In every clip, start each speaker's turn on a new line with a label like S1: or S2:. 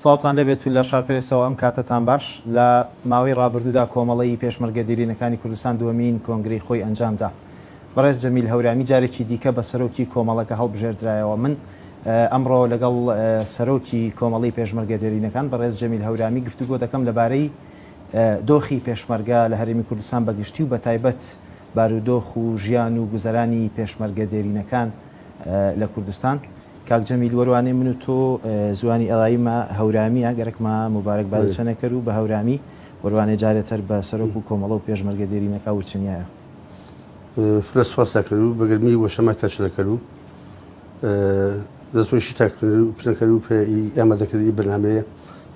S1: سڵاوتان لێبێت و لە شارپرێسەوە ئەم کاتەتان باش. لە ماوەی ڕابردوودا کۆمەڵەی پێشمەرگە دێرینەکانی کوردستان دووەمین کۆنگرەی خۆی ئەنجامدا. بەڕێز جەمیل هەورامی جارێکی دیکە بە سەرۆکی کۆمەڵەکە هەڵبژێردرایەوە. من ئەمڕۆ لەگەڵ سەرۆکی کۆمەڵەی پێشمەرگە دێرینەکان بەڕێز جەمیل هەورامی گفتوگۆ دەکەم لەبارەی دۆخی پێشمەرگە لە هەرێمی کوردستان بە گشتی و بەتایبەت بارودۆخ و ژیان و گوزەرانی پێشمەرگە دێرینەکان لە کوردستان. کاک جەمیل وەروانێ من و تۆ زوانی ئەڵایمە هەورامیە گەرەکمە موبارەک بادی چەنە کەر و بە هەورامی وەروانێ جارێ تەر بە سەرۆک و کۆمەڵە و پێشمەرگە دێرینەکا ورچنیایە.
S2: فرە سپاس تا کەر و بە گەرمی وە شەمای تا چنە کەر و دەست وەشی تا چنە کەر و پێ ئی ئامادە کردن ئی بەرنامەیە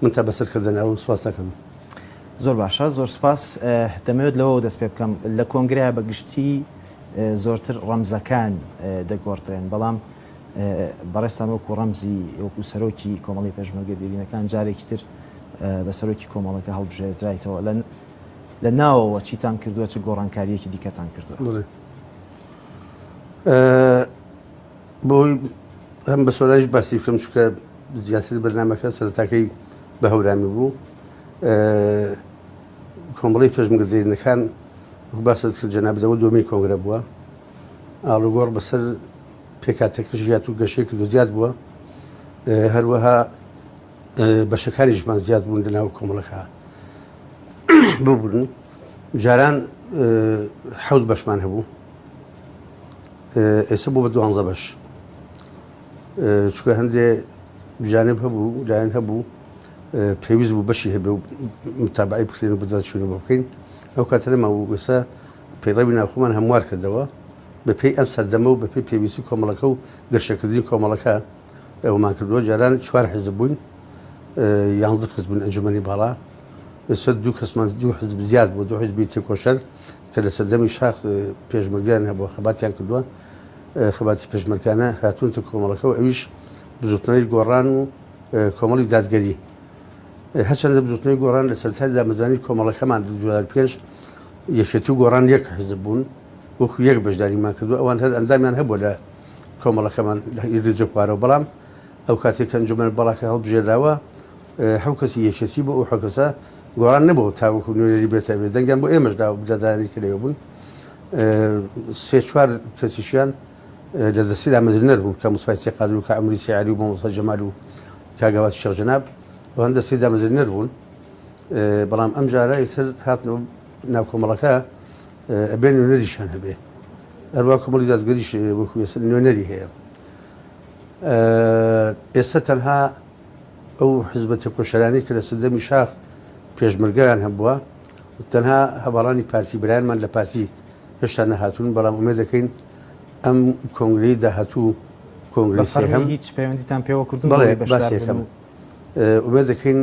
S2: من تا بەسەر کردن ئەو سپاس تا کەر و.
S1: زۆر باشە زۆر سپاس دەمەوێت لەوەوە دەست پێ بکەم لە کۆنگرە بە گشتی زۆرتر ڕەمزەکان دەگۆڕدرێن بەڵام بەڕێزتان وەکو ڕەمزی وەکو سەرۆکی کۆمەڵی پێشمەرگە دێرینەکان جارێکی تر بە سەرۆکی کۆمەڵەکە هەڵبژێردرایتەوە لە لە ناوەوە چیتان کردووە چ گۆڕانکاریەکی دیکەتان کردووە؟
S2: بۆی هەم بە سۆرانیش باسی بکەم چونکە زیاتر بەرنامەکە سەرەتاکەی بە هەورامی بوو کۆمەڵی پێشمەرگە دێرینەکان باست کرد جەنابت ئەوە دووەمین کۆنگرە بووە ئاڵوگۆڕ بەسەر پێکهاتەکەش زیات و گەشەی کردو زیاد بووە هەروەها بەشەکانیشمان زیاد بوون لەناو کۆمەڵەکە ببوون جاران حەوت بەشمان هەبوو ئێستا بۆ بە دوانزە بەش چونکە هەندێ جانب هەبوو لایەن هەبوو پێویست بوو بەشی هەبێ و متابعی بکرێن و بەدواداچوونی بۆ بکەین ئەو کاتە نەما بوو ئێستا پەیڕەوی ناوخۆمان هەموار کردەوە بەپێی ئەم سەردەمە و بەپێی پێویستی کۆمەڵەکە و گەشەکردنی کۆمەڵەکە ئەومان کردووە جاران چوار حزب بووین یانزە کەس بوون ئەنجومەنی باڵا ئێستا دوو کەسمان دوو حزب زیاد بوو دوو حزبی تێکۆشەر کە لە سەردەمی شاخ پێشمەرگیان هەبووە خەباتیان کردووە خەباتی پێشمەرگانە هاتوونتە کۆمەڵەکە و ئەویش بزوتنەوەی گۆڕان و کۆمەڵی دادگەری هەرچەندە بزوتنەوەی گۆڕان لە سەرەتای دامەزرانی کۆمەڵەکەمان لە 2005 یەکێتی و گۆڕان یەک حزب بوون وەکو یەک بەشداریمان کردو ئەوان هەر ئەندامیان هەبوو لە کۆمەڵەکەمان لە ئیرجە خوارەوە بەڵام ئەو کاتێک کە ئەنجومەن باڵاکە هەڵبژێراوە حەو کەسی یەکێتی بۆ ئەو حەو کەسە گۆڕان نەبوو تاوەکو نوێنەری بێتە بێ دەنگیان بۆ ئێمەش دا برادەرانی کە لەوێ بوون سێ چوار کەسیشیان لە دەستی دامەزرێنەر بوون کە مستەفای سێ قادر و کاک عومەری سێعەلی و مامۆستا جەمال و کاک هەوات شێخ جەناب ئەوان دەستی دامەزرێنەر بوون بەڵام ئەم جارە ئیتر هاتنەوە ناو کۆمەڵەکە ئەبێ نوێنەریشیان هەبێ هەروە کۆمەڵی دادگەریش وەکو ئێستا نوێنەری هەیە ئێستا تەنها ئەو حزبە تێکۆشەرانەی کە لە سەردەمی شاخ پێشمەرگەیان هەبووە تەنها هەواڵانی پارتی برایانمان لە پارتی هێشتا نەهاتوون بەڵام ئومێد دەکەین ئەم کۆنگرەی داهاتوو کۆنگرەی سێهەم
S1: هیچ پەیوەندیتان پێوە کردوون
S2: بەڵێ باسیەکەم ئومێد دەکەین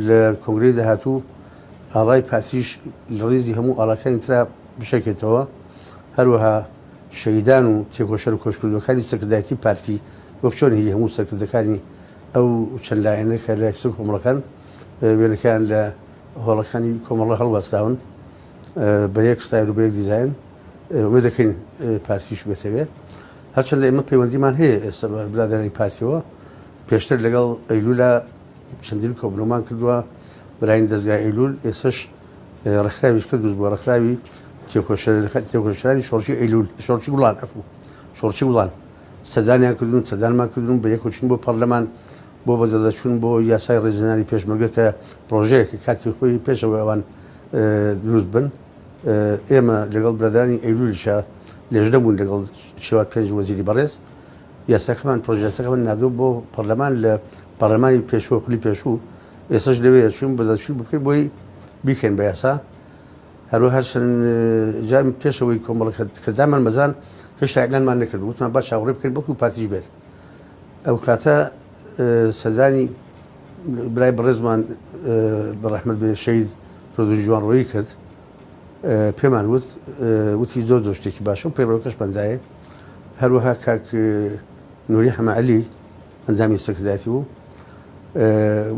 S2: لە کۆنگرەی داهاتوو ئاڵای پارتیش لە ڕیزی هەموو ئاڵاکانی ترا بشەکێتەوە هەروەها شەهیدان و تێکۆشەر و کۆچکردووەکانی سەرکردایەتی پارتی وەک چۆن هی هەموو سەرکردەکانی ئەو چەند لایەنە کە لە سەر کۆمەڵەکان وێنەکەیان لە هۆڵەکانی کۆمەڵە هەڵواسراون بە یەک ستایل و بە یەک دیزاین ئومێد دەکەین پارتیش بێتەوێ هەرچەندە ئێمە پەیوەندیمان هەیە ئێستا بە برادەرانی پارتیەوە پێشتر لەگەڵ ئەیلولا چەندین کۆبنەوەمان کردووە براین دەستگای ئەیلول ئێسش ڕێکخراویش کرد دروست بووە ڕێکخراوی تێکۆشەرانی شۆڕشی ئەیلول شۆڕشی گوڵان عەفو شۆڕشی گوڵان سەردانیان کردوون سەردانمان کردوون بە یەکەوە چوون بۆ پەرلەمان بۆ بەدەدەچوون بۆ یاسای ڕێزلێنانی پێشمەرگە کە پرۆژەیەکە کاتی خۆی پێشەوە ئەوان دروست بن ئێمە لەگەڵ برادرانی ئەیلولیشا لێژنە بوون لەگەڵ چوار پێنج وەزیری بەڕێز یاساکەمان پرۆژەیاساکەمان ناردووە بۆ پەرلەمان لە پەرلەمانی پێشوو خولی پێشوو ئێستاش لەوێ چوون بەدەچوون بکەین بۆی بیکەین بە یاسا هەروەها چەند جار پێشەوەی کۆمەڵەکە کە دامان مەزان هێشتا ئیعلانمان نەکرد وتمان با چاوەڕێ بکەین بەڵکو پارتیش بێت ئەو کاتە سەردانی برای بەڕێزمان بە ڕەحمەت بێ شەهید فردوسی جوانڕۆیی کرد پێمان وت وتی زۆر زۆر شتێکی باشە و پەیڕەوەکەشمان دایە هەروەها کاک نوری حەمە عەلی ئەندامی سەرکردایەتی بوو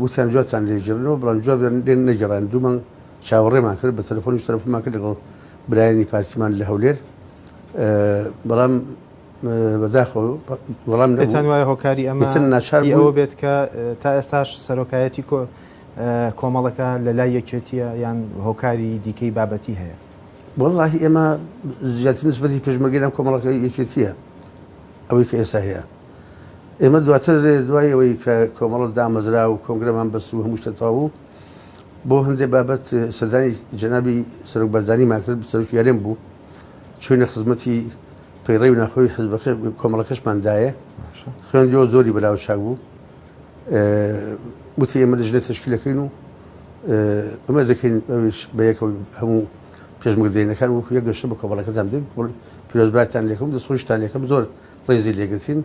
S2: وتیان جوابتان لێ گێڕنەوە بەڵام جوابیان لێ نەگێڕان دوو مانگ چاوەڕێمان کرد بە تەلەفۆنیش تەلەفۆنمان کرد لەگەڵ برایانی پارتیمان لە هەولێر بەڵام بەداخەوە وەڵام نەبوو.
S1: پێتان وایە هۆکاری ئەمە
S2: ئیتر ناچار
S1: هی
S2: بووین.
S1: ئەوە بێت کە تا ئێستاش سەرۆکایەتی کۆمەڵەکە لە لای یەکێتییە یان هۆکاری دیکەی بابەتی هەیە؟
S2: وەڵاهی ئێمە زیاتر نسبەتی پێشمەرگەی ناو کۆمەڵەکە یەکێتییە ئەوەی کە ئێستا هەیە. ئێمە دواتر دوای ئەوەی کە کۆمەڵە دامەزرا و کۆنگرەمان بەست و هەموو شتە تەواو بوو بۆ هەندێک بابەت سەردانی جەنابی سەرۆک بەرزانیمان کرد، سەرۆکی هەرێم بوو، چووینە خزمەتی پەیڕەوی ناخۆی حزبەکە کۆمەڵەکەشمان دایە، خوێندیەوە زۆری بەلاوە چاک بوو. وتی ئێمە لەژنە تەشکیلەکەین و ئەمە دەکەین ئەویش بە یەکەوە هەموو پێشمەرگە وەکو یەک گەشتە بە کۆمەڵەکەتان دێن پیرۆزبایتان لێکم دەستخۆشتان لێکم زۆر ڕێزی لێگرتین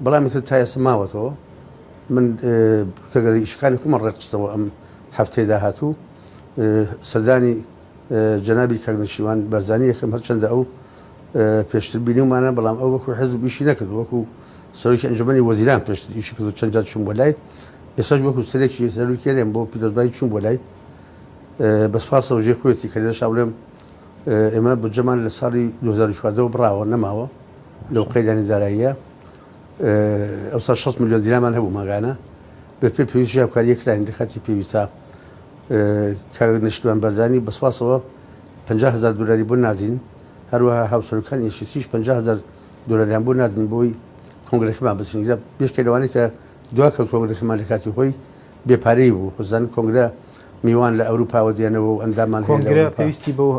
S2: بەڵام ئیتر تا ئێستا ماوەتەوە من کە گەر ئیشەکانی خۆمان ڕێکخستەوە ئەم هەفتەی داهاتوو سەردانی جەنابی کاک نەشیوان بەرزانی یەکەم هەرچەندە ئەو پێشتر بینیومانە بەڵام ئەو وەکو حزب ئیشی نەکرد وەکو سەرۆکی ئەنجومەنی وەزیران پێشتر ئیشی کرد و چەند جار چوون بۆ لای ئێستاش وەکو سەرێکی سەرۆکی هەرێم بۆ پیرۆزبایی چوون بۆ لای بە سوپاسەوە جێی خۆیەتی کە لێرەشا بڵێم ئێمە بودجەمان لە ساڵی 2014 بڕاوە نەماوە لەو قەیرانی داراییە ئەوسا 6 ملیۆن دینارمان هەبوو مانگانە بە پێ پێویستی هاوکاریە کراین لە کاتی پێویستە کاک نەشیروان بەرزانی بە سوپاسەوە 50 هەزار دۆلاری بۆ ناردین هەروەها هاوسەرۆکانی یەکێتیش 50 هەزار دۆلاریان بۆ ناردین بۆی کۆنگرەکەمان بچین بێشکە لەوانەیە کە دوا کەوت کۆنگرەکەمان لە کاتی خۆی بێ پارەی بوو خۆزان کۆنگرە میوان لە ئەوروپاوە دێنەوە و ئەندامان هەیە لە
S1: کۆنگرە
S2: ئەوروپا.
S1: پێویستی بەو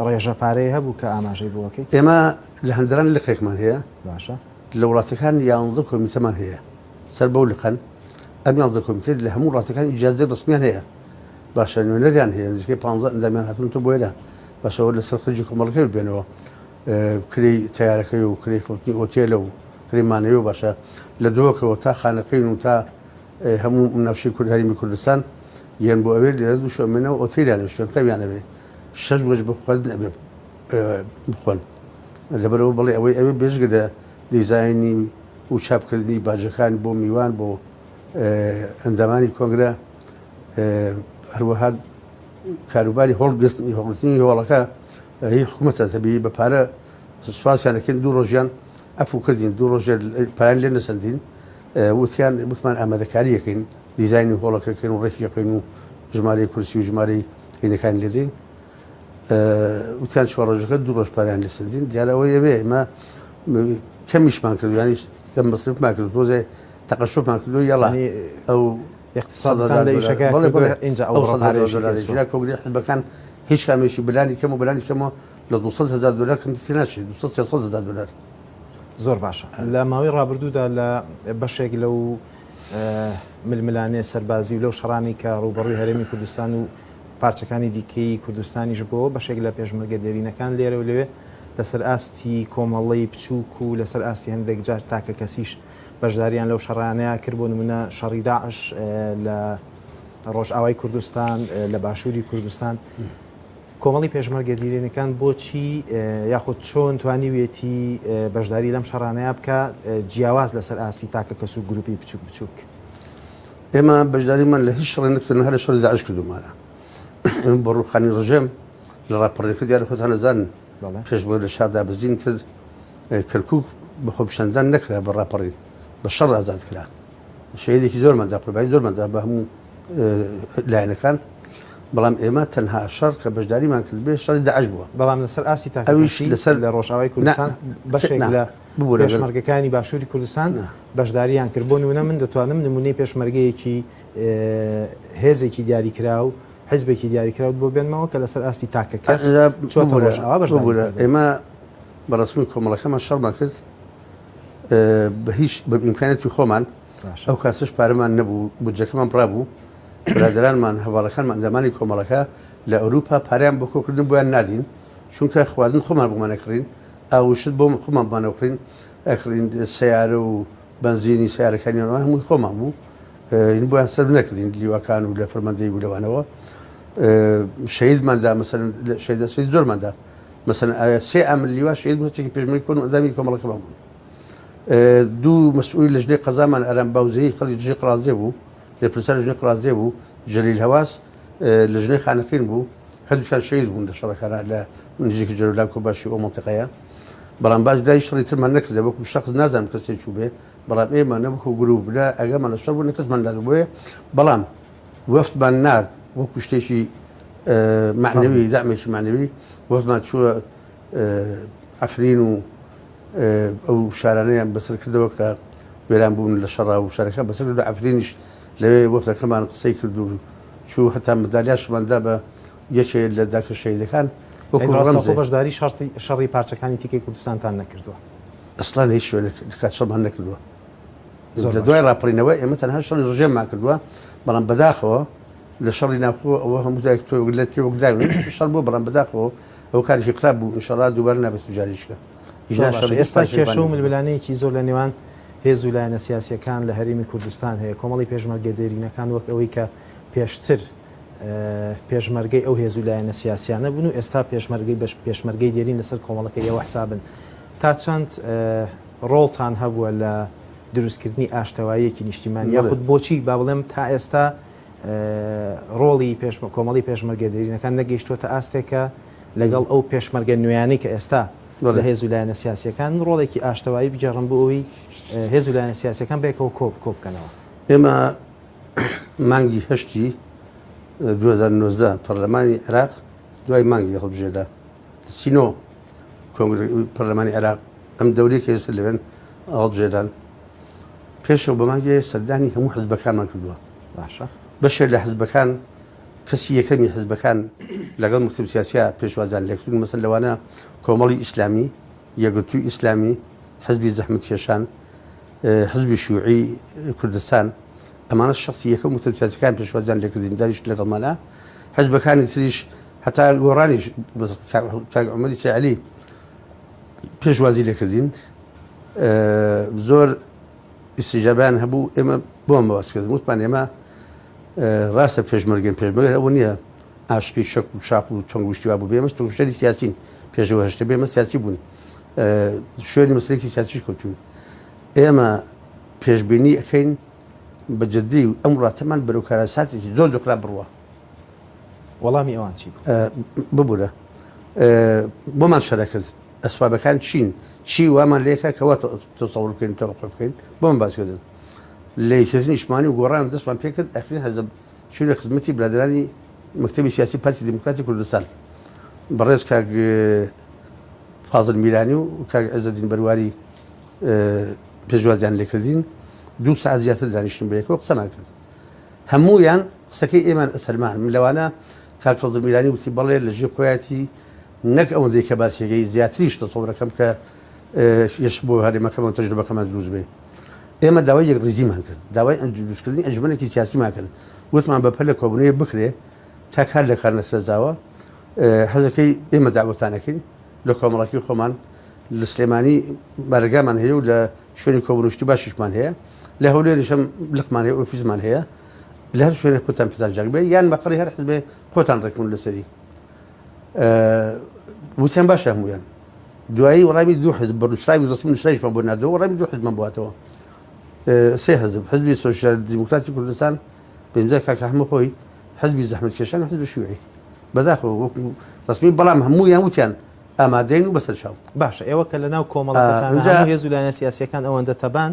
S1: ڕێژە پارەیە هەبوو کە ئاماژەی بۆ ئەکەیت؟
S2: ئێمە لە هەندەران لقێکمان هەیە.
S1: باشە.
S2: لە وڵاتەکان یانزە کۆمیتەمان هەیە سەر بەو لقەن، ئەم یانزە کۆمیتە لە هەموو وڵاتەکان ئیجازەی ڕەسمیان هەیە. باشە نوێنەریان هەیە نزیکەی پانزە ئەندامیان هاتوونەتە بۆ ئێرە. باشە ئەوە لەسەر خەرجی کۆمەڵەکەی ببێنەوە کرێی تەیارەکەی و کرێی خەوتنی ئۆتێلە و کرێی مانەوەی و باشە لە دهۆکەوە تا خانەقین و تا هەموو ناوچەی کورد هەرێمی کوردستان یەن بۆ ئەوێ لێرە دوو شەو ئەمێنەوە ئۆتێلیان ئەوێ شوێن خەویان ئەوێ شەش وەجبە خواردن ئەبێ بخۆن لەبەرەوە بڵێ ئەوەی ئەوێ بێژگە لە دیزاینی و چاپکردنی باجەکان بۆ میوان بۆ ئەندامانی کۆنگرە هەروەها کاروباری هۆڵگرتنی هۆڵگرتنی هۆڵەکە هی حکوومەتە تەبیی بە پارە سوپاسیان دەکەین دوو ڕۆژیان ئەفو کردین دوو ڕۆژێ پارەیان لێ نەسەندین وتیان وتمان ئامادەکاری یەکەین دیزاینی هۆڵەکەکەین و ڕێکی یەکەین و ژمارەی کورسی و ژمارەی هینەکان لێدەین وتیان چوار ڕۆژەکە دوو ڕۆژ پاریان لەسەندین دیارە ئەوەی ئەبێ ئێمە کەمیشمان کرد ینی کەم مەسرفمان کرد تۆزێ تەقەشۆمان کردو یاڵا ئەو
S1: اقتصادتان لە ئیشەکە کردووە ئینجا ئەو بڕە پارەیەشی پێ چووە.
S2: کۆنگرەی حزبەکان هیچ کامێکی بلانی کەم و بلانی کەمەوە لە 200 هەزار دۆلار کەمتر تێناچێت 200 300 هەزار دۆلار.
S1: زۆر باشە لە ماوەی ڕابردوودا لە بەشێک لەو ململانێ سەربازی و لەو شەڕانەی کە ڕووبەڕووی هەرێمی کوردستان و پارچەکانی دیکەی کوردستانیش بۆوە بەشێک لە پێشمەرگە دێرینەکان لێرە و لەوێ لەسەر ئاستی کۆمەڵەی بچووک و لەسەر ئاستی هەندێک جار تاکە کەسیش بەشداریان لەو شەڕانەیا کرد بۆ نمونە شەڕی داعش لە ڕۆژئاوای کوردستان لە باشووری کوردستان کۆمەڵی پێشمەرگە دیرینەکان بۆچی یاخود چۆن توانیویەتی بەشداری لەم شەڕانەیا بکا جیاواز لەسەر ئاستی تاکە کەس و گروپی بچوک بچوک؟
S2: ئێمە بەشداریمان لە هیچ شەڕێ نەکردن هەر لە شەڕی داعش کردومانە ئێمە بۆ ڕووخانی ڕژێم لە ڕاپەڕینەکە دیارە خۆتان ئەزانن پێش بۆ لە شار دابەزین تر کەرکوک بە خۆپیشاندان نەکرا بە ڕاپەڕین بە شەڕ ئازاد کرا شەهیدێکی زۆرمان دا قوربانی زۆرمان دا بە هەموو لایەنەکان بەڵام ئێمە تەنها شەڕ کە بەشداریمان کرد بێ شەڕی داعش بووە
S1: بەڵام لەسەر ئاستی
S2: ئەویش
S1: تاکەکەسی
S2: لەسەر
S1: لە ڕۆژئاوای کوردستان بەشێک لە
S2: ببورە
S1: پێشمەرگەکانی باشووری کوردستان بەشداریان کرد بۆ نمونە من دەتوانم نمونەی پێشمەرگەیەکی هێزێکی دیاریکراو حزبێکی دیاریکراوت بۆ بێنمەوە کە لەسەر ئاستی تاکە کەس چۆتە ڕۆژئاوا بەشداری
S2: ببورە
S1: کردووە.
S2: ئێمە بە ڕەسمی کۆمەڵەکەمان شەڕمان کرد بە هیچ بە ئیمکانیاتی خۆمان
S1: باشە.
S2: ئەو کاتەش پارەمان نەبوو بودجەکەمان بڕابوو برادەرانمان هەڤاڵەکانمان ئەندامانی کۆمەڵەکە لە ئەوروپا پارەیان بۆ کۆکردن بۆیان نادین چونکە خواردن خۆمان بۆمان ئەکڕین ئاو و شت بۆ خۆمان بۆمان ئەکڕین ئەکڕین سەیارە و بەنزینی سەیارەکانیان ئەوە هەمووی خۆمان بوو این بۆیان سەرف نەکردین لیواکان و لە فەرماندەی بوو لەوانەوە شەهیدمان دا مەسەلەن شەهیدە شەهید زۆرمان دا مەسەلەن ئایا سێ ئامر لیوا شەهید بوو هەرچێکی پێشمەرگەی کۆن و ئەندامی کۆمەڵەکەمان بوون دوو مەسئولی لەژنەی قەزامان ئارام باوزەیی خەڵکی لەژنەی قەڵادزێ بوو لێپرسیار لەژنەی قەڵادزێ بوو جەلیل هەواس لەژنەی خانەقین بوو هەردووکیان شەهید بوون لە شەڕەکانە لە نزیکی جەلولا کۆباشی ئەو مەنتیقەیە. بەڵام باش دای شەڕی ترمان نەکردە وەکو شەخس نازانم کەسێ چوو بێ بەڵام ئێمە نە وەکو گروپ لە ئەگەمان لە شەڕ بوو نە کەسمان لە بۆیە بەڵام وەفدمان نارد وەکو شتێکی معنەوی دامێکی معنەوی وەفدمان چووە عەفرین و ئەو شارانەیان بەسەر کردەوە کە وێران بوون لە شەڕا و شارەکان بەسەر لە عەفرینیش لەوێ وەفدەکەمان قسەی کرد و چوو هەتا مەدالیاشمان دا بە یەکێ لە داکە شەهیدەکان
S1: وەکو ڕەمزێ. بەشداری شەڕی پارچەکانی تیکەی کوردستانتان نەکردووە؟
S2: ئەسڵان هیچ شوێنێک کات شەڕمان نەکردووە. لە دوای ڕاپەڕینەوە ئێمە تەنها شەڕی ڕژێممان کردووە، بەڵام بەداخەوە لە شەڕی ناوخۆ ئەوە هەموو جارێک تۆ لە تێوەگلاوین شەڕ بووە، بەڵام بەداخەوە ئەو کارێکی خراپ بوو، ئینشەڵا دووبارە نابێت و جارێکیشکە.
S1: ئێستا کێشە و ململانێیەکی زۆر لە نێوان هێز و لایەنە سیاسییەکان لە هەرێمی کوردستان هەیە، کۆمەڵی پێشمەرگە دێرینەکان وەک ئەوەی کە پێشتر پێشمەرگەی ئەو هێز و لایەنە سیاسیانە بوون و ئێستا پێشمەرگەی بەش پێشمەرگەی دێرین لەسەر کۆمەڵەکەی ئێوە حسابن تا چەند ڕۆڵتان هەبووە لە دروستکردنی ئاشتەواییەکی نیشتیمانی یاخود بۆچی با بڵێم تا ئێستا ڕۆڵی پێش کۆمەڵی پێشمەرگە دێرینەکان نەگەیشتووەتە ئاستێکە لەگەڵ ئەو پێشمەرگە نوێیانەی کە ئێستا لە هێز و لایەنە سیاسیەکان ڕۆڵێکی ئاشتەوایی بگێڕن بۆ ئەوەی هێز و لایەنە سیاسیەکان بەیەکەوە کۆ کۆ بکەنەوە.
S2: ئێمە مانگی هەشتی 2019 پەرلەمانی عێراق دوای مانگی هەڵبژێرا سینۆ کۆنگرە پەرلەمانی عێراق ئەم دەورەی کە ئێستا لەوێن هەڵبژێران پێشەوە بە مانگێ سەردانی هەموو حزبەکانمان کردووە
S1: باشە
S2: بەشێک لە حزبەکان کەسی یەکەمی حزبەکان لەگەڵ مەکتەب سیاسیا پێشوازیان لێکردن مەسەل لەوانە کۆمەڵی ئیسلامی یەکگرتووی ئیسلامی حزبی زەحمەتکێشان حزبی شیوعی کوردستان ئەمانە شخصی یەکەم مەکتەب سیاسیەکان پێشوازیان لێکردین دانیشت لەگەڵمانە حزبەکانی تریش هەتا گۆڕانیش کاک عومەری سەید عەلی پێشوازی لێکردین زۆر ئیستیجابیان هەبوو ئێمە بۆم باس کردن وتمان ئێمە ڕاستە پێشمەرگەن پێشمەرگە ئەوە نییە عاشقی چەک و چاق و تەنگ و شتی وا بوو بێمە تۆشەری سیاسین پێشەوە هەشتە بێمە سیاسی بوون شوێنی مەسلێکی سیاسیش کەوتوین ئێمە پێشبینی ئەەکەین بە جدی ئەم وڵاتەمان بەرەو کارەساتێکی زۆر زۆر خراپ بڕوە
S1: وەڵامی ئەوان چی بوو؟
S2: ببورە بۆمان شەرە کرد ئەسبابەکان چین چی وامان لێکە کەوا تەسەور بکەین تەوەقف بکەین بۆمان باسکردن لە یەکێتی نیشتمانی و گۆڕان دەستمان پێکرد ئەخرین حەزب چوینە خزمەتی برادرانی مەکتەبی سیاسی پارتی دیموکراتی کوردستان بەڕێز کاک فازل میرانی و کاک عزەدین بەرواری پێشوازیان لێکردین دوو ساعت زیاتر دانیشتن بەیەکەوە قسەمان کرد هەموویان قسەکەی ئێمان ئەسەلمان من لەوانە کاک فەزل میرانی وتی بەڵێ لە ژێر خۆیەتی نەک ئەوەندەی کە باسیەکەی زیاتریش تەسەورەکەم کە یش بۆ هەرێمەکەمان تەجروبەکەمان دروست بێ ئێمە داوای یەکڕیزیمان کرد داوای دروستکردنی ئەنجومەنێکی سیاسیمان کرد وتمان بە پەلە کۆبوونەوەی بکرێ تا کار لە کار نەسرەزاوە حەزەکەی ئێمە داوەتانەکەین لە کۆمەڵەکەی خۆمان لە سلێمانی بارەگامان هەیە و لە شوێنی کۆبوونەوەشتی باشیشمان هەیە لە هەولێریشم لقمان هەیە ئۆفیسمان هەیە لە هەر شوێنێک خۆتان پێتان جاک بێ یان مەقەڕی هەر حزبێ خۆتان ڕێکون لەسەری وتیان باشە هەموویان دوایی وەڵامی دوو حزب بە نووسراوی ڕسمی نووسراویشمان بۆ ناردەوە وەڵامی دوو حزبمان بواتەوە سێ حزب حزبی سۆسیال دیموکراتی کوردستان پێنجا کاکە هەموو خۆی حزبی زەحمەتکێشان و حزبی شیوعی بەداخەوە وەکو ڕسمی بەڵام هەموویان وتیان ئامادەین و بەسەر چاو.
S1: باشە ئێوە کە لەناو کۆمەڵەکەتانا هەموو هێز و لایەنە سیاسییەکان ئەوەندە تەبان،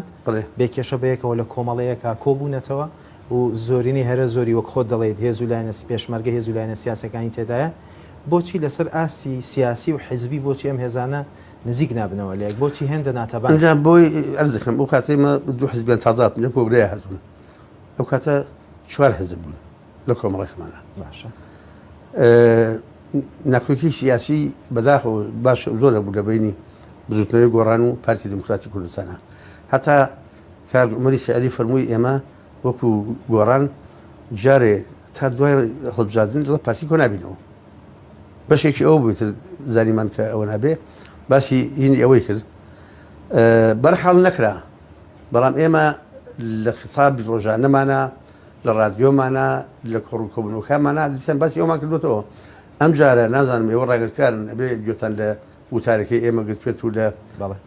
S1: بێ کێشە بەیەکەوە لە کۆمەڵەیەکا کۆبوونەتەوە و زۆرینەی هەرە زۆری وەک خۆت دەڵێیت هێز و لایەنە پێشمەرگە هێز و لایەنە سیاسیەکانی تێدایە، بۆچی لەسەر ئاستی سیاسی و حزبی بۆچی ئەم هێزانە نزیک نابنەوە لەیەک؟ بۆچی هێندە ناتەبان؟
S2: ئینجا بۆی عەرز دەکەم ئەو کاتەی ئێمە دوو حزبیان تازە هاتن لەم کۆنگرەیە هاتوون ئەو کاتە چوار حزب بوون. لە کۆمەڵەکەمانە.
S1: باشە.
S2: ناکۆکی سیاسی بەداخەوە باش زۆر هەبوو لە بینی بزوتنەوەی گۆڕان و پارتی دیموکراتی کوردستانە هەتا کاک عومەری سەعدی فەرمووی ئێمە وەکو گۆڕان جارێ تا دوای هەڵبژاردن لەگەڵ پارتی کۆ نابینەوە بەشێکی ئەو بوو زانیمان کە ئەوە نابێ باسی هینی ئەوەی کرد بەرحاڵ نەکرا بەڵام ئێمە لە خسابی ڕۆژانەمانە لە ڕادیۆمانا، لە کۆڕ و کۆبوونەوەکانمانا دیسان باسی ئەومان کردووەتەوە. ئەم جارە نازانم ئێوە ڕاگرکارن ئەبێ گوێتان لە وتارەکەی ئێمە گرتبێت و لە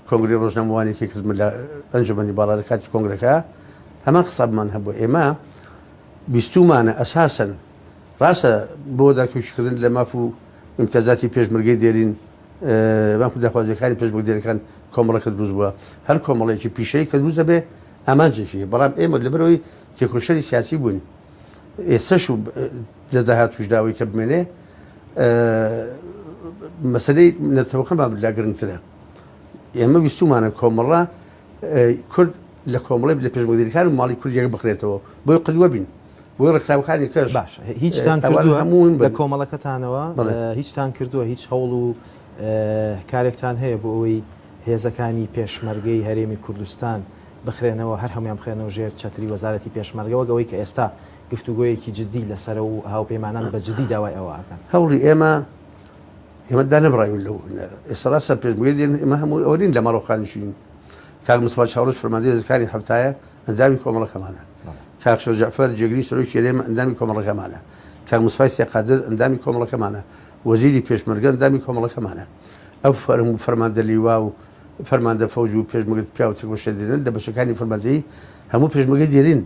S2: کۆنگرەی ڕۆژنامەوانی کە کردم لە ئەنجومەنی باڵا لە کاتی کۆنگرەکە هەمان قسەمان هەبوو. ئێمە بیستومانە ئەساسەن ڕاستە بۆ داکۆکیکردن لە ماف و ئیمتیازاتی پێشمەرگەی دێرین ماف و داخوازیەکانی پێشمەرگەکان کۆمەڵەکە دروست بووە هەر کۆمەڵێکی پیشەی کە دروست دەبێ ئامانجێکی هەیە بەڵام ئێمە لەبەرەوەی تێکۆشەری سیاسی بووین ئێستەش و لە داهاتووشدا ئەوەی کە بمێنێ مەسەلەی نەتەوەکەمان لا گرنگترە ئێمە ویستومانە کۆمەڵە کورد لە کۆمەڵی لە پێشمەرگەکان و ماڵی کورد یەک بخرێتەوە بۆی قدوە بین بۆی ڕێکخراوەکانی کەش
S1: باش هیچتان کردووە هەموو لە کۆمەڵەکەتانەوە هیچتان کردووە هیچ هەوڵ و کارێکتان هەیە بۆ ئەوەی هێزەکانی پێشمەرگەی هەرێمی کوردستان بخرێنەوە هەر هەموویان بخرێنەوە ژێر چەتری وەزارەتی پێشمەرگە وەک ئەوەی کە ئێستا گفتوگۆیەکی جدی لەسەرە و هاوپەیمانان بە جدی داوای ئەوە ئەکەن.
S2: هەوڵی ئێمە ئێمە دانەبڕاوین لەو ئێستا ڕاستە پێشمەرگە دێن ئێمە هەموو ئەوە نین لە ماڵەوە خانشین کاک مستەفا چاوڕەش فەرماندەی هێزەکانی حەفتایە ئەندامی کۆمەڵەکەمانە کاک شێخ جەعفەر جێگری سەرۆکی هەرێم ئەندامی کۆمەڵەکەمانە کاک مستەفای سێ قادر ئەندامی کۆمەڵەکەمانە وەزیری پێشمەرگە ئەندامی کۆمەڵەکەمانە ئەو فەرماندە لیوا و فەرماندە فەوج و پێشمەرگە پیاو تێکۆشەر دێرین لە بەشەکانی فەرماندەیی هەموو پێشمەرگە دێرین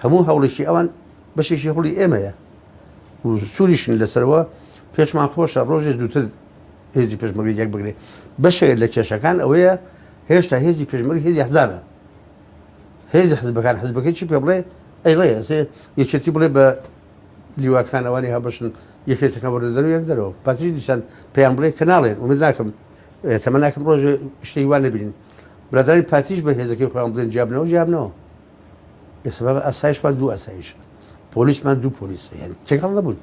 S2: هەموو هەوڵێکی ئەوان بەشێکی هەوڵی ئێمەیە و سووریشن لەسەرەوە پێشمان خۆشە ڕۆژێ زووتر هێزی پێشمەرگە یەک بگرێ بەشێک لە کێشەکان ئەوەیە هێشتا هێزی پێشمەرگە هێزی حزابە هێزی حزبەکان حزبەکەی چی پێ بڵێ ئەیڵێ یەکێتی بڵێ بە لیواکان ئەوانی هاوبەشن یەکێتەکان بەرە دەرەوە یان دەرەوە پارتیش دیسان پێیان بڵێ کە ناڵێن ئومێد ناکەم تەمە ناکەم ڕۆژێ شتێکی وا نەبینین برادرانی پارتیش بە هێزەکەی خۆیان بڵێن جیابنەوە جیابنەوە ئێستا بابە ئاسایشمان دوو ئاسایشە پۆلیسمان دوو پۆلیس یان تێکەڵ نەبوون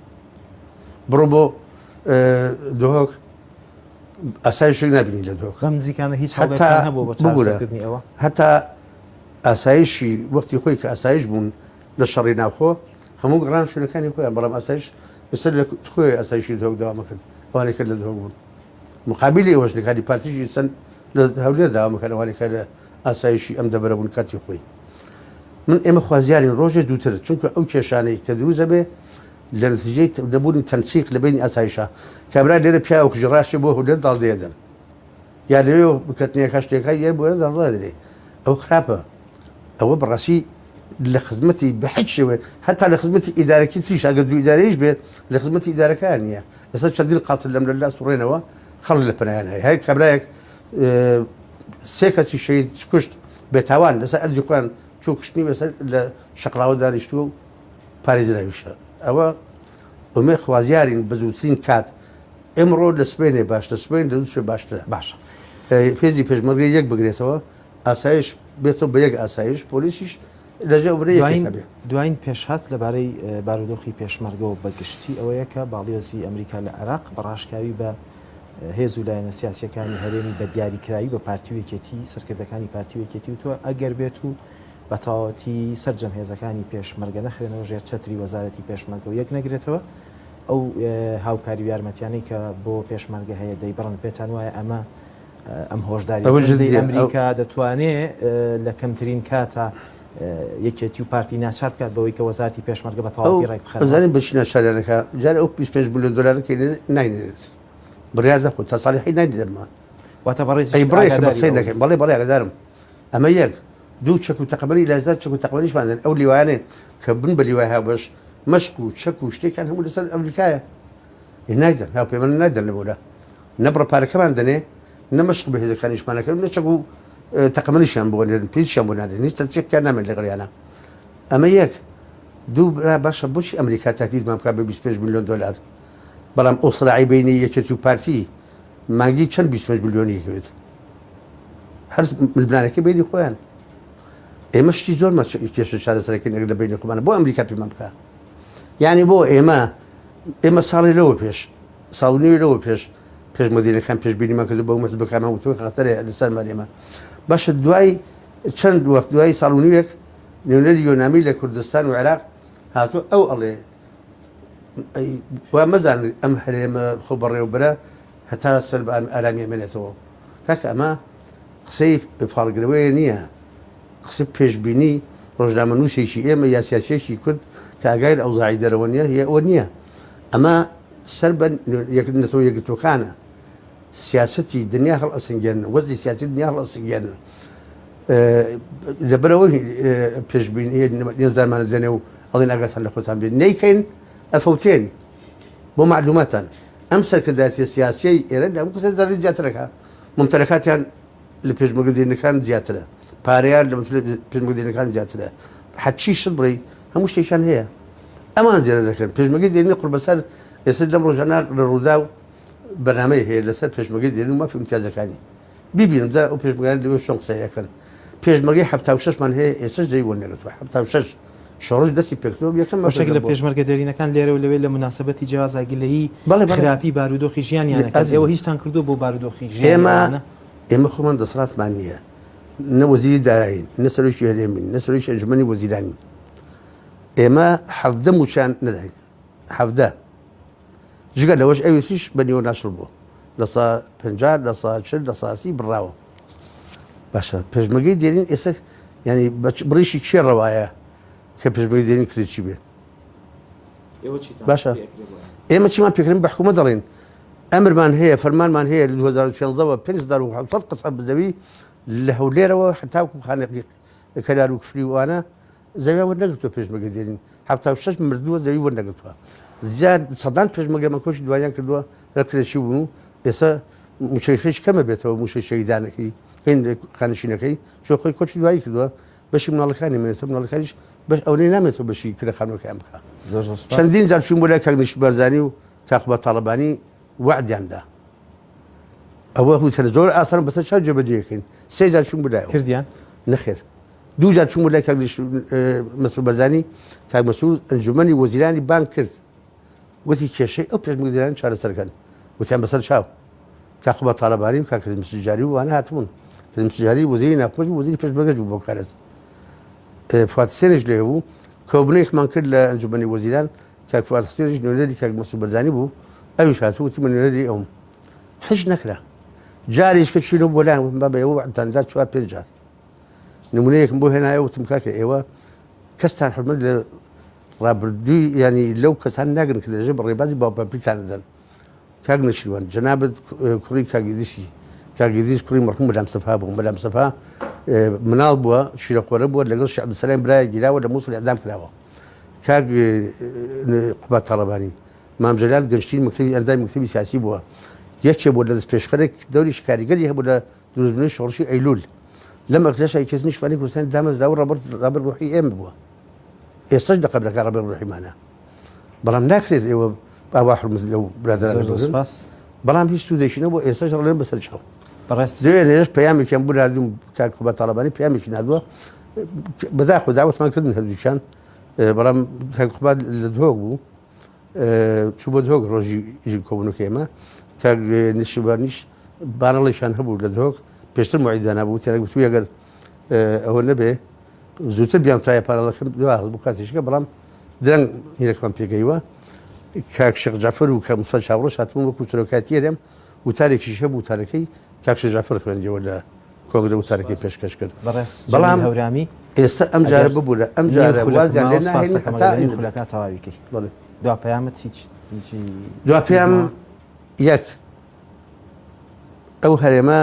S2: بڕۆ بۆ دهۆک ئاسایشێک نبینی لە دهۆک
S1: بەم نزیکانە هیچ هەوڵێکتان هەبوو بۆ چارەسەرکردنی ئەوە
S2: هەتا ئاسایشی وەختی خۆی کە ئاسایش بوون لە شەڕی ناوخۆ هەموو گەڕان شوێنەکانی خۆیان بەڵام ئاسایش ئێستا لە خۆی ئاسایشی دهۆک داوامەکرد ئەوانەی کە لە دهۆک بوون مقابلی ئەوەش لەکانی پارتیشی چەند لە هەولێر داوامەکەن ئەوانەی کە لە ئاسایشی ئەم دەبەرە بوون کاتی خۆی من ئێمە خوازیارین ڕۆژێ دووتر چونکە ئەو کێشانەی کە دروست دەبێ لە نتیجەی نەبوونی تەنسیق لە بینی ئاسایشە کابرا لێرە پیاوە کوژی ڕاشێ بۆ هەولێر داڵدەیە دەن یا لەوێ بکەتنیەکە شتێکە یە بۆ داڵدە دەرێ ئەو خراپە ئەوە بەڕاستی لە خزمەتی بە هیچ شێوەیە هەتا لە خزمەتی ئیدارەکی تریش ئەگەر دوو ئیدارەیش بێت لە خزمەتی ئیدارەکان نییە ئێستا چەندین قاتل لەم لە سوڕێنەوە خەڵک لە پەنایان هەیە هەر کابرایەک سێ کەسی شەهید کوشت بێتاوان لەسەر ئەرزی خۆیان چوو کوشتنی بەسەر لە شەقڵاوە دانیشتووە و پارێزراویشە ئەوە ئومێ خوازیارین بە زووترین کات ئمڕۆ لە سبەینێ باشتر سبەین لە دوو باشترە
S1: باشە
S2: پێزی پێشمەرگە یەک بگرێتەوە ئاسایش بێتەوە بە یەک ئاسایش پۆلیسیش لەژێ ئەو
S1: دوایین دوایین پێشهات لەبارەی بارودۆخی پێشمەرگەوە بە گشتی ئەوەیە کە باڵیۆزی ئەمریکا لە عێراق بە ڕاشکاوی بە هێز و لایەنە سیاسییەکانی هەرێمی بە دیاریکراوی بە پارتی و یەکێتی سەرکردەکانی پارتی و یەکێتی وتووە ئەگەر بێت و بە تەواوەتی سەرجەم هێزەکانی پێشمەرگە نەخرێنەوە ژێر چەتری وەزارەتی پێشمەرگە و یەک نەگرێتەوە ئەو هاوکاری و یارمەتیانەی کە بۆ پێشمەرگە هەیە دەیبڕن پێتان وایە ئەمە ئەم هۆشداری ئەمریکا دەتوانێ لە کەمترین کاتا یەکێتی و پارتی ناچار بکات بەوەی کە وەزارتی پێشمەرگە بە تەواوەتی ڕێک بخەن.
S2: ئەزانین بە چی ناچاریان دەکا جارێ ئەو 25 ملیۆن دۆلارە کە ناینێرێت بڕیار دەخۆ تا ساڵی حی ناینێرمان.
S1: واتە بەڕێزیش
S2: ئەی بڕێ کە
S1: ئاگاداری
S2: بەقسەی
S1: ئەو
S2: نەکەین بەڵێ بەڵێ ئاگادارم ئەمە یەک دوو چەک و تەقەمەنی لازدار چەک و تەقەمەنیشمان دەن ئەو لیوایانەی کە بن بە لیوای هاوبەش مەشق و چەک و شتێکیان هەموو لەسەر ئەمریکایە ئێ نایدەن هاوپەیمان نایدەن لەمەولا نە بڕە پارەکەمان دەنێ نە مەشق بە هێزەکانیشمان ئەکەن نە چەک و تەقەمەنیشیان بۆ نێرن پێویستیان بۆ نانێرن هیچ تەنسیقیان نامێن لەگەڵیانە ئەمە یەک دوو برا باشە بۆچی ئەمریکا تهدیدمان بکات بە 25 میلیۆن دلار بەڵام ئەو سراعی بینی یەکێتی و پارتی مانگی چەند 25 میلیۆنی هەوێت هەر ململانەکە بینی خۆیان ئێمە شتی زۆر کێشە چارەسەرەکەین ئەگەر لە بینی خۆمانە بۆ ئەمریکا پێمان بکە یعنی بۆ ئێمە ئێمە ساڵی لەوە پێش ساڵ و نیوێ لەوە پێش پێش مەدینەکان پێشبینیمان کردو بەو مەسبەکانمان وتووە خەتەرەیە لەسەر مەرێمە باشە دوای چەند وەخت دوای ساڵ و نیوێک نوێنەری یۆنامی لە کوردستان و عێراق هاتوو ئەو ئەڵێ وا مەزان ئەم هەرێمە خۆ بەڕێوبەرە هەتا سەر بە ئارامی ئەمێنێتەوە کاکە ئەمە قسەی فاڵگرەوەیە نییە قسە پێشبینی ڕۆژنامەنووسێکی ئێمە یا سیاسیەکی کورد کە ئاگای لە ئەوزاعی دەرەوە نییە هەیە ئەوە نییە ئەمە سەر بە نەتەوە یەکگرتووەکانە سیاسەتی دنیا هەڵئەسەنگێنن وەزعی سیاسی دنیا هەڵئەسەنگێنن لەبەرەوە پێشبینی نێوزارمانە دەنێ و ئەڵێن ئاگاتان لە خۆتان بێت نیکەین ئەفەوتێن بۆ معلوماتان. ئەم سەرکردایەتیە سیاسیەی ئێرە لە هەموو کەسێ زەرەری زیاتر ئەکا. مومتەلەکاتیان لە پێشمەرگە دێرینەکان زیاترە، پارەیان لە پێشمەرگە دێرینەکان زیاترە، هەرچی شت بڵێی هەموو شتێکیان هەیە. ئەمان زێرە دەکەن. پێشمەرگەی دێرینی قوربەسەر ئێستا لەم ڕۆژانە لە ڕووداو بەرنامەی هەیە لەسەر پێشمەرگەی دێرین و مافی ئیمتیازەکانی. بیبینم جا ئەو پێشمەرگانە لەوێ چۆن قسە ئەکەن. پێشمەرگەی 76 مان هەیە ئێستاش دەی وەرنەگرتووە. 76 شۆڕش دەستی پێکردووە یەکەم
S1: بەشێک لە پێشمەرگە دێرینەکان لێرە و لەوێ لە موناسەبەتی جیاوازا گلەیی خراپی بارودۆخی ژیانیان ئەکەن. ئێوە هیچتان کردووە بۆ بارودۆخی ژیانی ئەوانە؟
S2: ئێمە خۆمان دەسەڵاتمان نییە، نە وەزیری دارایین، نە سەرۆکی هەرێمین، نە سەرۆکی ئەنجومەنی وەزیرانین. ئێمە 17 مووچەیان نەداین. 17. جگە لەوەش ئەوی تریش بە نیوە ناشڵ بووە لە سا 50 لە سا 40 لە سا 30 بڕاوە. باشە پێشمەرگەی دێرین ئێستا ینی بڕیشی کێ ڕەوایە کە پێشمەرگەی دێرین کرێچی بێ؟ باشە ئێمە چیمان پێکردن بە حکوومەت دەڵێن ئەمرمان هەیە فەرمانمان هەیە لە 2016ەوە 5700 قەسعە زەوی لە هەولێرەوە هەتاکو خانەقی کەلار و کفری وانە زەویان وەرنەگرتووە پێشمەرگە دێرین 76 مردووە زەوی وەرنەگرتووە زیاد سەدان پێشمەرگەمان کۆچی دوایان کردووە لە کرێچی بوون و ئێستا مووچەکەیش کەمە بێتەوە مووچەی شەهیدانەکەی خانشینەکەی چۆ خۆی کۆچی دوایی کردووە بەشی مناڵەکانی منێتە مناڵەکانیش بەش ئەوەی نامێتەوە بەشی کرە خانوەکەیان بکە چەندین جار چوون بۆ لای کاک نەجیب بارزانی و کاک قوباد تاڵەبانی وەعدیان دا ئەوە هوتەرە زۆر ئاسان بەسەر چاو جێبەجێکەین سێ جار چوون بۆ لای
S1: کردیان
S2: نەخێر دوو جار چووم بۆ لای کاک مەسعود بارزانی کاک مەسعود ئەنجومەنی وەزیرانی بانگ کرد وتی کێشەی ئەو پێشمەرگەداران چارەسەر کەن وتیان بەسەر چاو کاک قوباد تاڵەبانی و کاک کەریم سنجاری و وانە هاتبوون کەریم سنجاری وەزیری ناوخۆش بوو وەزیری پێشمەرگەش بوو بۆ کارەت فواد حسێنیش لێ بوو کۆبوونەوەیەکمان کرد لە ئەنجومەنی وەزیران کاک فواد حسێنیش نوێنەری کاک مەسعود بارزانی بوو ئەویش هاتوو وتی من نوێنەری ئەوم هیچ نەکرا جارێک کە چووینەوە بۆ لایان وتم بابە ئێوە وەعدتان دا چوار پێنج جار نمونەیەکم بۆ هێنایەوە وتم کاکە ئێوە کەستان حرمەت لە ڕابردووی ینی لەو کەسان ناگرن کە درێژە بە ڕێبازی باوباپیرتان دەدەن کاک نەشیروان جەنابت کوڕی کاک ئیدریسی کاک ئیدریس کوڕی مەرحوم مەلا مستەفا بوو مەلا مستەفا مناڵ بووە شیرەخۆرە بووە لەگەڵ شێخ عەبدولسەلام برای گیراوە لە مووسڵ ئیعدام کراوە کاک قوباد تاڵەبانی مام جەلال گەنجترین مەکتەبی ئەندامی مەکتەبی سیاسی بووە یەکێ بووە لە دەستپێشخەرێک دەوری کاریگەری هەبوو لە دروستبوونی شۆڕشی ئەیلول لەم ئەکتەشا یەکێتی نیشتمانی کوردستان دامەزرا و ڕابەر ڕابەر ڕوحی ئێمە بووە ئێستاش لە قەبرەکە ڕابەر ڕوحیمانە بەڵام ناکرێت ئێوە ئاوا حرمز لەو برادەرانە
S1: زۆر
S2: بگرن
S1: سپاس
S2: بەڵام هیچ سوودێکی نەبوو ئێستاش ڕڵێن بەسەر چاو
S1: بەڕێز
S2: دوێنێش پەیامێکیان بۆ ناردووم کاک قوباد تاڵەبانی پەیامێکی ناردووە بەداخەوە داوەتمان کردن هەردووکیان بەڵام کاک قوباد لە دهۆک بوو چوو بۆ دهۆک ڕۆژی کۆبوونەکەی ئێمە کاک نشیبانیش بانەڵێکیان هەبوو لە دهۆک پێشتر موعید دانابوو وتیان گوتبووی ئەگەر ئەوە نەبێ زووتر بیان تایە پانەڵەکەم دوا بوو کاتێکە بەڵام درەنگ هینەکەمان پێگەیوە کاک شێخ جعفر و کاک مستەفا چاوڕەش هاتبوون وەکوو سەرۆکایەتی هەرێم وتارێکیش هەبوو وتارەکەی کاک شێخ جعفر خوێندیەوە لە کۆنگرە وتارەکەی پێشکەش کرد
S1: بەڕێز
S2: بەڵام
S1: جەمیل هەورامی
S2: ئێستا ئەم جارە
S1: ئەگەر
S2: ببوورە ئەم
S1: نیو
S2: جارە
S1: خولەک
S2: وازیان
S1: ماوە
S2: لێ
S1: سپاس
S2: ناهێنین
S1: دەکەم
S2: هەتا
S1: ئەگەر نیو
S2: ئەین
S1: خولەکە تەواوی کەی
S2: بەڵێ
S1: دوا پەیامت هیچ هیچی
S2: دوا
S1: تر
S2: پەیام
S1: ماوە؟
S2: یەک ئەو هەرێمە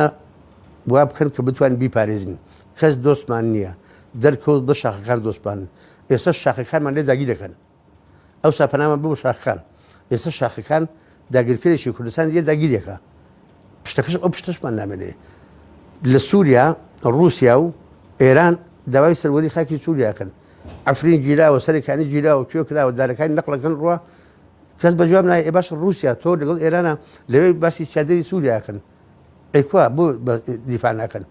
S2: وا بکەن کە بتوانین بیپارێزین کەس دۆستمان نییە دەرکەوت بە شاخەکان دۆستمانن ئێستا شاخەکانمان لێ داگیر دەکەن ئەوسا پەنامان ببوو شاخەکان ئێستا شاخەکان داگیرکەرێکی کوردستان لێ داگیرێکە پشتەکەش ئەو پشتەشمان نامێنێ لە سووریا ڕووسیا و ئێران داوای سەروەری خاکی سووریاکەن عفرین گیراوە سەرەکانی گیراوە کوێ کراوە دارەکانی نەقڵەکەن ڕوە کەس بە جواب نایە ئێ باشە ڕووسیا تۆ لەگەڵ ئێرانە لەوێ باسی سیادەی سووریاکەن ئەی کوا بۆ دیفاع ناکەن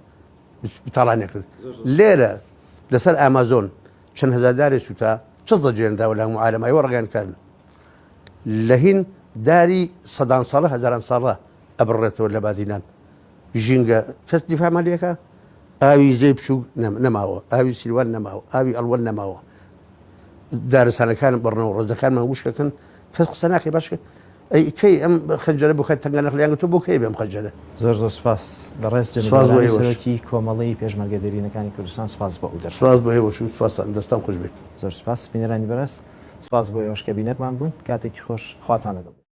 S2: تاڵانیان کرد لێرە لەسەر ئامازۆن چەند هەزار دارێ سووتا چ زەجێنراوە لە هەموو عالەم ئەوە ڕگەیان کارن لە هین داری سەدان ساڵە هەزاران ساڵە ئەبڕێتەوە لە بادینان ژینگە کەس دیفاعمان لێکە ئاوی زێی بچووک نەماوە ئاوی سیروان نەماوە ئاوی ئەڵوەن نەماوە دارستانەکانم بڕنەوە ڕەزەکانمان وشکەکەن کەس قسە ناکەی باش ئەی کەی ئەم خەنجەرە بۆ کە تەنگە نەخلیان گرتووە بۆ کەی بێم خەنجەرە
S1: زۆر زۆر سپاس بەڕێز جەمیل
S2: سپاس بۆ
S1: هەورامی
S2: ئێوەش.
S1: سەرۆکی کۆمەڵەی پێشمەرگە دێرینەکانی کوردستان سپاس بۆ ئەو دەرفەتە.
S2: سپاس بۆ ئێوەش و سپاستان دەستان خۆش بێ.
S1: زۆر سپاس بینەرانی بەڕێز سپاس بۆ ئێوەش کە بینەرمان بوون کاتێکی خۆش خواتان لەگەڵ بێت.